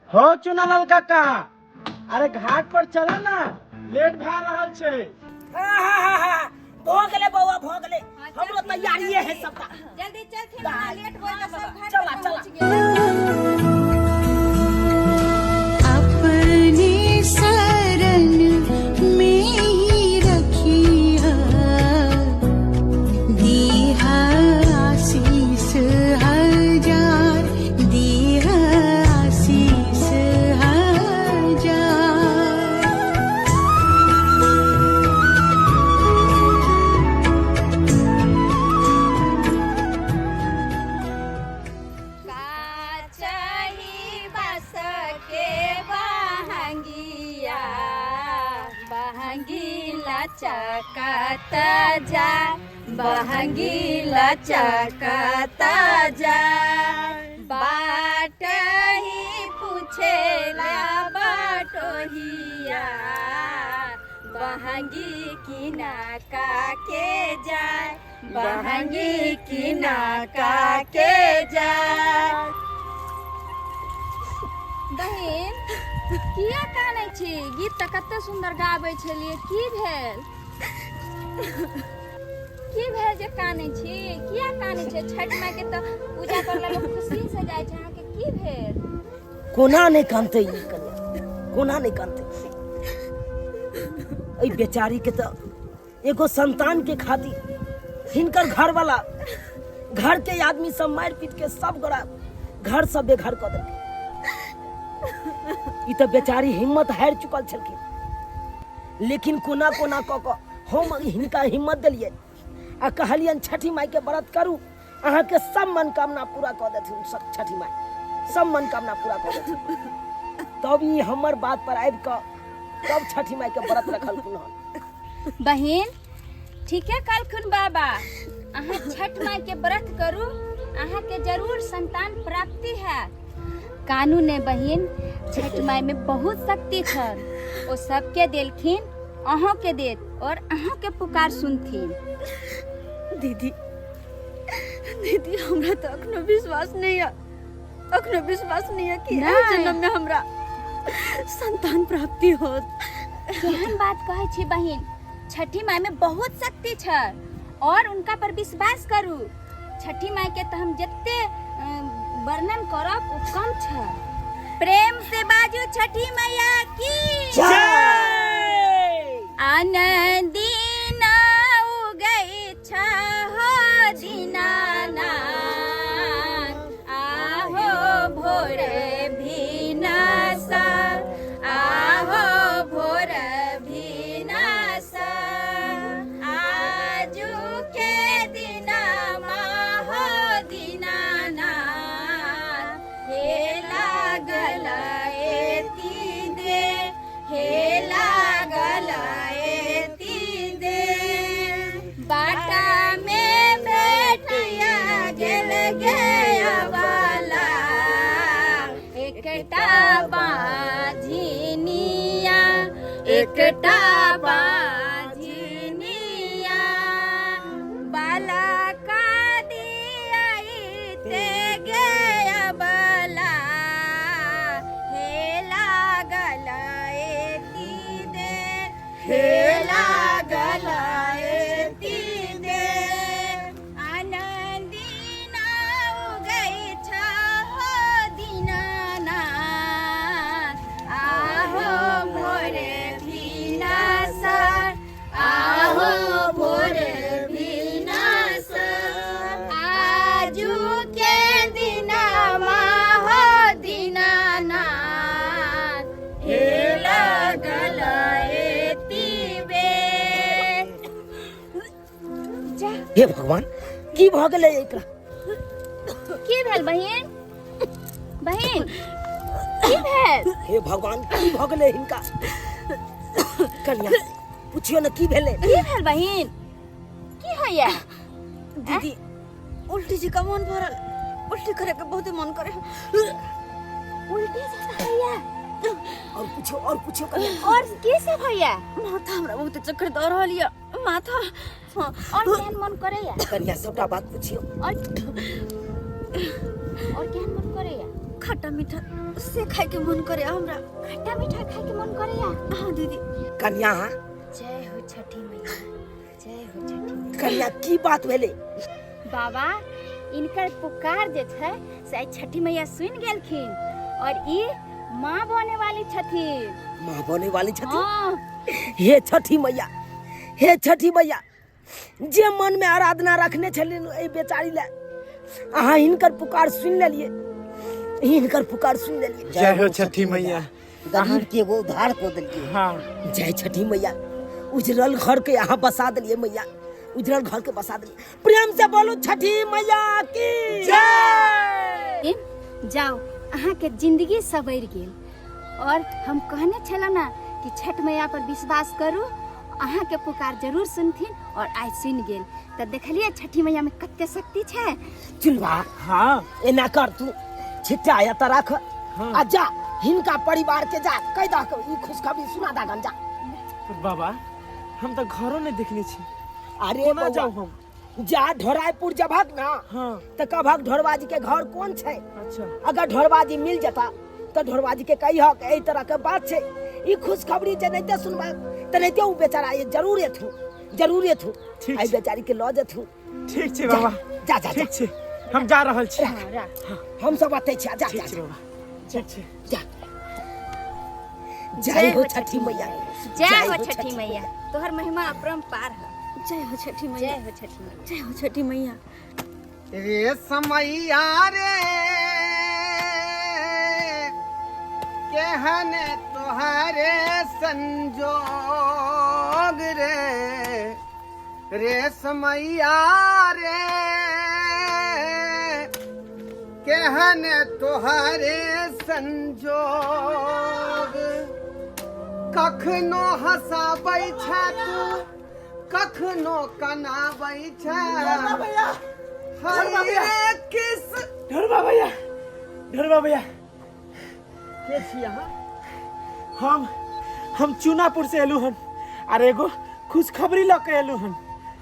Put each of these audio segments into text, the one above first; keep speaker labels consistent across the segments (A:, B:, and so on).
A: हो चुनालाल काका, अरे घाट पर चला ना, लेट भए रहल छै।
B: भऽ गेलै बौआ, भऽ गेलै, हमरो तैयारिये है सबटा।
C: जल्दी चलथिन ना, लेट हो तऽ सब घाट
B: चला,
C: पर
B: चला।
C: पहुँच गेल।
D: अपने शरण में ही रखिया, दीहा आशीष हजार, दीहा आशीष हजार।
C: काचही बास के बहंगिया, बहंगीला चकत जा, बहंगीला चकत जा। बाट ही पूछेला बाटोहिया, बहंगी किना का के जाय, बहंगी किना का के जाय। बहिन, किया कानै छी? गीत तऽ कते सुन्दर गाबै छलियै। की भेल, की भेल जे कानै छी? किया कानै छै? छठि माय के तऽ पूजा करला लोक खुशी से जाइ छै, अहाँके की भेल?
B: कोना नहि कानतै ई कन्या, कोना नहि कानतै? एहि बेचारी के तऽ एगो संतान के खातिर हिनकर घर वाला, घर के आदमी सब मारि पीट के सब गोरा घर सब बेघर कऽ देलकै। ई तऽ बेचारी हिम्मत हारि चुकल छलखिन, लेकिन कोना कोना कऽ कऽ हम हिनका हिम्मत देलियै आ कहलियनि छठि माई के व्रत करू, अहाँके सब मनोकामना पूरा कऽ देथिन सब छठि माई, सब मनोकामना पूरा कऽ देथिन। तब ई हमर बात पर आबि कऽ तब छठि माई के व्रत रखलखुन हन।
C: बहिन, ठीके कहलखुन बाबा, अहाँ छठ माई के व्रत करू, अहाँके जरूर संतान प्राप्ति हैत। कानू ने बहिन, छठ माई में बहुत शक्ति छल, ओ सबके देलखिन, अहों के देत और अहों के पुकार सुनथिन।
E: दीदी, दीदी, हमरा तो अखनो विश्वास नहीं है, अखनो विश्वास नहीं है कि एहि
C: नहि।
E: जन्म में हमरा संतान प्राप्ति होत।
C: केहन बात कहै छी बहिन, छठी माई में बहुत शक्ति छै और उनका पर विश्वास करू। छठी माई के तऽ हम जते वर्णन करब ओ कम छै। प्रेम से बाजू छठी मैया की
B: जय।
C: आनंदीना उगै छहो दीनानाथ, आहो भोर भिनसर, आहो भोर भिनसर। आजु के दिनमा हो दीनानाथ, हे लागल एती दे, हे लागल एती दे। बाटा में भेटिया गेल गया वाला, एकटा बाझिनिया, एकटा बाझिनिया। बाला का दिया ते गया बला, हे लागल एती दे, हे लागल एती दे। आनंदीना उगै छहो दीनानाथ, आहो भोर भिनसर, आहो भोर भिनसर। आजु के दिनमा हो दीनानाथ, हे लागल एती बेर। जा।
B: हे भगवान, की भऽ गेलै एकरा?
C: की भेल बहिन? बहिन, की भेल?
B: हे भगवान, की भऽ गेलै हिनका? कन्या, पुछियो ने की भेलै।
C: की भेल बहिन, की होइया?
E: दीदी, उल्टी जी का मन भरल, उल्टी करे के बहुत मन करे।
C: उल्टी जकाँ होइया?
B: और पूछो, और पूछो कन्या।
C: और की सब होइया?
E: माथा हमरा बहुत चक्कर दऽ रहल यऽ माथा। हाँ।
C: और केहन मन करैया?
B: कन्या, सबटा बात पूछियो।
C: और केहन मन करैया?
E: खट्टा मीठा से खाए के मन करे हमरा।
C: खट्टा मीठा खाए के मन करे या?
E: हाँ दीदी।
B: कन्या,
C: जय हो छठी मैया, जय हो छठी मैया।
B: कन्या की बात भेलै?
C: बाबा इनकर पुकार जे छै से आइ छठी मैया सुनि गेलखिन और ई माँ बने वाली छथिन।
B: माँ बने वाली छथिन?
C: हाँ।
B: हे छठी मैया, हे छठी मैया, जे मन में आराधना रखने छलिन एहि बेचारी ले, अहाँ हिनकर पुकार सुनि लेलियै, हिनकर पुकार सुनि लेलियै।
A: जय हो छठी मैया।
F: गरीब के एगो उद्धार कऽ देलकै।
A: हाँ।
B: जय छठी मैया, उजरल घर के अहाँ बसा देलियै मैया, उजरल घर के बसा देलियै। प्रेम से बोलू छठी मैया की
A: जय।
C: जाओ, अहाँके जिंदगी सवरि गेल। और हम कहने छलहुँ ने कि छठ मैया पर विश्वास करू, अहाँके पुकार जरूर सुनथिन, और आइ सुनि गेल। तऽ देखलियै छठी मैया में कते शक्ति छै।
B: चुनवा,
A: हाँ,
B: एना कर, तू छिट्टा एतऽ राख।
A: हाँ।
B: आ जा हिनका परिवार के जा कहि दह ई खुशखबरी सुना दागन जा।
A: बाबा हम तऽ घरो नहि देखने छी।
B: अरे
A: कोना
B: बौआ,
A: जाउ हम?
B: जा ढोरायपुर जबहक ना,
A: हाँ,
B: तऽ कहबहक ढोरबाजी के घर कोन छै।
A: अच्छा।
B: अगर ढोरबाजी मिल जता तऽ ढोरबाजी के कहिहक एहि तरह के बात छै, ई खुशखबरी जे नहिते सुनबहक तऽ नहिते ओ बेचारा ये जरूर एथु, जरूर एथु।
A: ठीक
B: एहि
A: छै।
B: बेचारी के लऽ जेथु।
A: ठीक छै बाबा।
B: जा जा।
A: ठीक छै, हम जा रहल छी।
B: हम सब अतै छी। जा जा।
A: ठीक छै बाबा, ठीक छै।
B: जा। जय हो छठी मैया।
C: जय हो छठी मैया, तोहर महिमा अपरंपार है।
E: जय हो छठी मैया।
C: जय हो छठी मैया।
E: जय हो छठी मैया।
G: रे समैया रे, केहन तोहरे संजोग रे, रे समैया रे, केहन तोहरे संजोग, कखनो हंसाबै छै तू, कखनो कनाबै छै। हरे किस
A: ढोरबा भैया, ढोरबा भैया।
G: के छी अहाँ?
A: हम चूनापुर से एलू हन आर एगो खुशखबरी लऽ के एलू हन।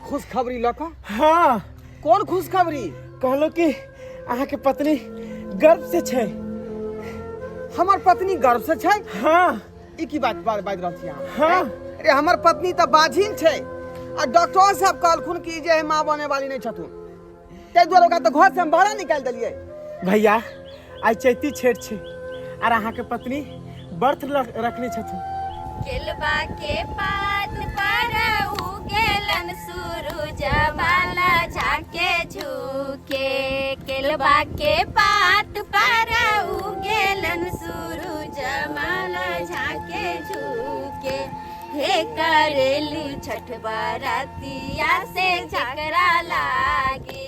G: खुशखबरी लऽ कऽ?
A: हाँ।
G: कोन खुशखबरी?
A: कहलो कि अहाँके पत्नी गर्भ से छै।
G: हमर पत्नी गर्भ से छै?
A: हाँ।
G: ई की बात बाजि रहल छी अहाँ?
A: हाँ।
G: अरे हमर पत्नी तऽ बाझिन छै आ डॉक्टर साहब कहलखुन कि जे माँ बने वाली नहि छथुन, ताहि दुआरे ओकरा तऽ घर से हम बाहर निकालि देलियै।
A: भैया आइ चैती छेठ छै आर अहाँके पत्नी व्रत रखने छथुन।
C: केलबा के पात पर उगेलन सूरज वाला झाके झुके, केलबा के पात पर उगेलन सूरज वाला झाके झुके, हे करेलू छठ बरतिया से झगड़ा लागी,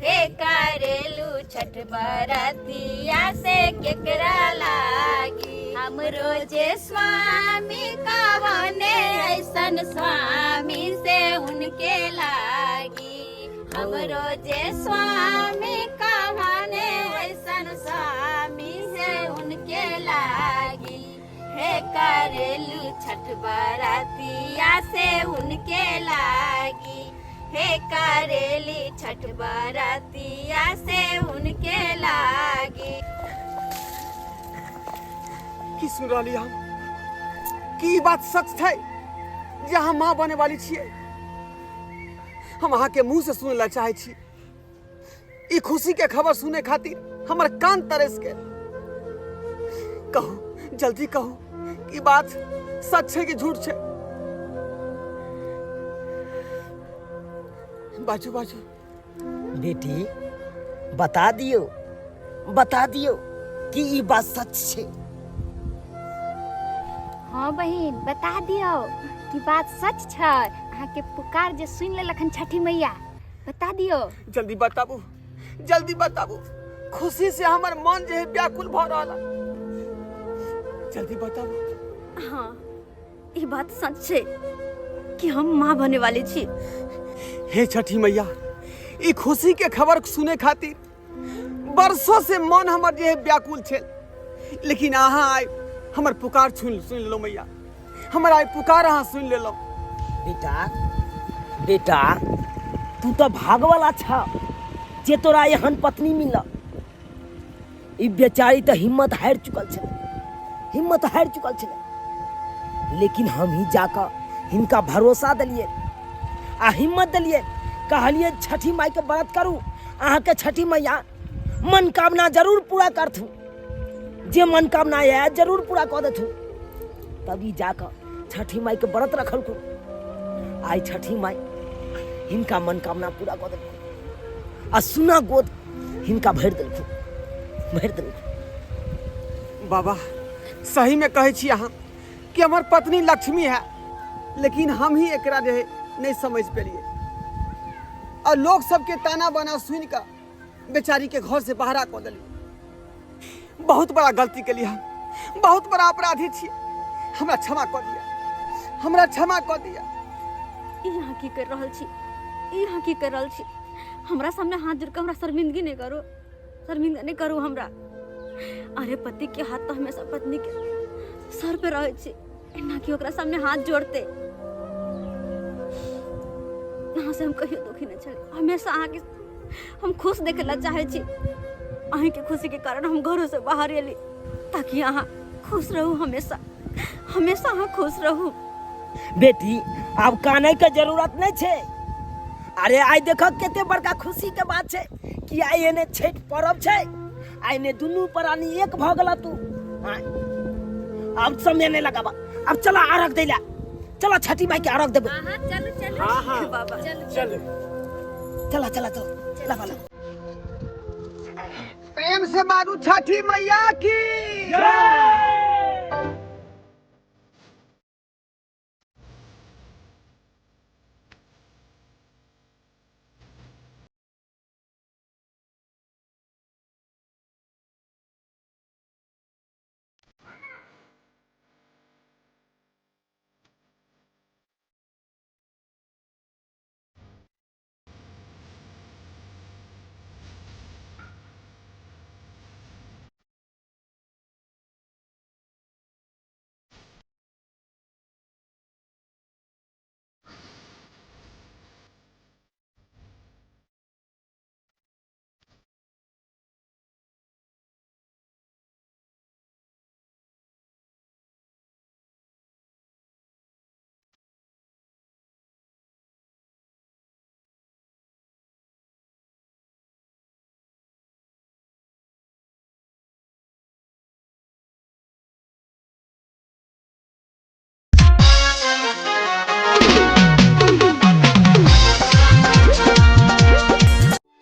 C: हे करेलू छठ बरतिया से केकरा लागी। हम रोजे स्वामी कवने ऐसन स्वामी से उनके लागी, हम रोजे स्वामी कवने ऐसन स्वामी से उनके लागी, हे करेलू छठ बरतिया से उनके लागी, हे करेली छठ बरतिया से उनके लागी।
G: की सुन रहली हम? की ई बात सच छै जे अहाँ माँ बने वाली छियै? हम अहाँके मुंह से सुनै ला चाहै छी। ई खुशी के खबर सुने खातिर हमर कान तरस गेल। कहू, जल्दी कहू, ई बात सच छै कि झूठ छै? बाजू बाजू।
B: बेटी बता दियो, बता दियो कि ई बात सच छै।
C: हाँ बहिन बता दियो कि बात सच छै, अहाँके पुकार जे सुनि लेलखन छठी मैया, बता दियो।
G: जल्दी बताबू, जल्दी बताबू, खुशी से हमर मन जे है व्याकुल भ रहल है। जल्दी बताबू।
E: हाँ ई बात सच छै कि हम माँ बने वाली छी।
G: हे छठी मैया, ई खुशी के खबर सुने खातिर बरसों से मन हमर जे है व्याकुल छे, लेकिन अहाँ आइ हमर पुकार सुन लेलहुँ मैया, हमर आइ पुकार अहाँ सुन लेलहुँ।
B: बेटा, बेटा तू तो भागवाला छ जे तोरा एहन पत्नी मिलल। ई बेचारी तऽ हिम्मत हारि चुकल छलै, हिम्मत हारि चुकल छलै। लेकिन हम ही जाकऽ हिनका भरोसा देलियै आ हिम्मत देलियै, कहलियै छठि माइके व्रत करू, अहाँके छठि मैया मनकामना जरूर पूरा करथु, जे मनकामना यऽ जरूर पूरा कऽ देथु। तब ई जाकऽ छठि माइके व्रत रखलखुन। आइ छठि माइ हिनका मनकामना पूरा कऽ देलखुन आ सुना गोद हिनका भरि देलखुन, भरि देलखुन।
G: बाबा सही में कहै छी अहाँ कि हमर पत्नी लक्ष्मी है, लेकिन हम ही एकरा जे है नहीं समझ पेलिए और लोग सबके ताना बाना सुन कऽ बेचारी के घर से बाहरा कऽ देलिए। बहुत बड़ा गलती के लिए हम बहुत बड़ा अपराधी छी, हमरा क्षमा कऽ दिया, हमरा क्षमा कऽ दिया।
E: ई अहाँ की कर रहल छी, ई अहाँ की कर रहल छी? हमरा सामने हाथ जोड़ के हमरा शर्मिंदगी नहीं करू, शर्मिंदा नहीं करू हमरा। अरे पति के हाथ तो हमेशा पत्नी के सर पे रहे छे, एना कि ओकरा सामने हाथ जोड़ते। अहाँ से हम कहियो दुखी नहीं छली, हमेशा अहाँ के हम खुश देखे ला चाहे छी। अहीं के खुशी के कारण हम घरों से बाहर एली ताकि अहाँ खुश रहू, हमेशा हमेशा अहाँ खुश रहू।
B: बेटी आब कानै के जरूरत नहीं छे। अरे आइ देख कते बड़का खुशी के बात छे कि आइ एने छठ पर्व छे, आइ एने दुनू प्राणी एक भ गेला तू। आँय, आब समय नहीं लगाबा, अब चला अर्घ दैला, चला छठी माई के अर्घ देबे।
C: हाँ, हाँ, चलू, चलू।
A: हाँ, हाँ।
E: बाबा।
C: चलू,
A: चलू।
B: चला, चला, चला, लगा, लगा।
G: प्रेम से मारू छठी मैया की
A: जय।